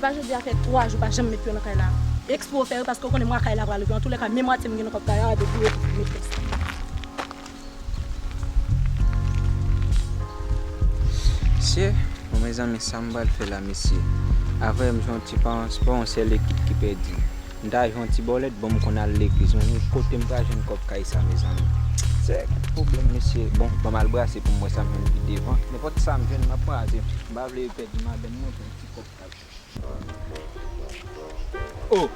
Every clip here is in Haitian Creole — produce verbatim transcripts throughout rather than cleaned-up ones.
Jodi a fè twa jou pa janm met pye nan kay la. Eksprè w fè wi, paske w konnen mwa kay la pral rive. Antoulèka, men mwatye m gen nan kòb kay la, depi w met pye sa. Mesye, bon, mezanmi, sa m pral fè la, mesye? Avè m jwe yon ti pa, se pa yon sèl ekip ki pèdi. M ta jwe yon ti bòlèt, bon, m konn al legliz. Men kote m pral jwenn kòb kay sa, mezanmi? Se pwoblèm, mesye. Bon, ban m al brase pou m wè sa m jwenn pi devan. Nenpòt sa m jwenn, m ap kraze. M pa vle pèdi madanm mwen pou yon ti kòb kay. Oh!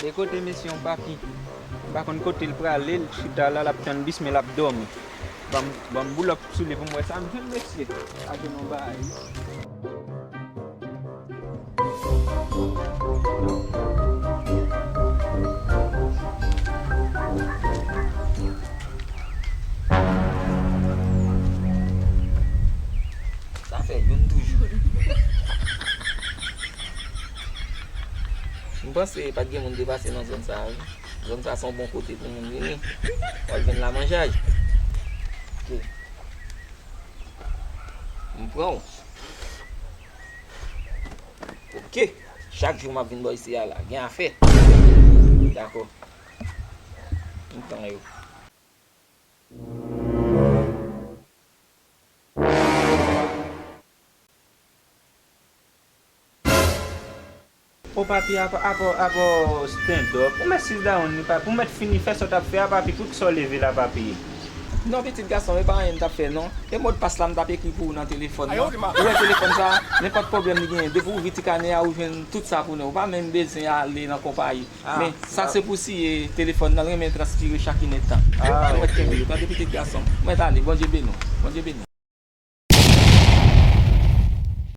De kote mesye yon papi. M pa konn kote l prale, l chita la, l ap tann bis, men l ap dòmi. Ban m, ban m boulòp sou li pou m wè sa m jwenn mesye. Pa jwenn yon bagay. Sa fè youn toujou. M panse pa t gen moun te pase nan zòn sa a, wi. Zòn sa a se yon bon kote pou moun vini. W al jwenn lamanjay. Ok. M pran w. Ok. Chak jou m ap vin bò isi a la. Gen afè. Dakò. M pran yo. O papi, apa, apa, apa stand up. Ou mèt sit down, li, papi. Ou mèt fini fè sa w t ap fè a, papi. Poukisa w leve la, papi? Non, pitit gason, e pa anyen m t ap fè, non. E modpas la, m t ap ekri pou ou nan telefòn nan. Ou wè telefòn sa, nenpòt pwoblèm li genyen, depi w ouvri ti kanè a, ou jwenn tout sa pou nou. Ou pa menm bezwen ale nan konpayi. Men sa se pou siye telefòn nan, l renmen transpire chak inèdtan. Ou mèt kenbe yo, tande, pitit gason m. Ou mèt ale, Bondye beni w. Bondye beni w.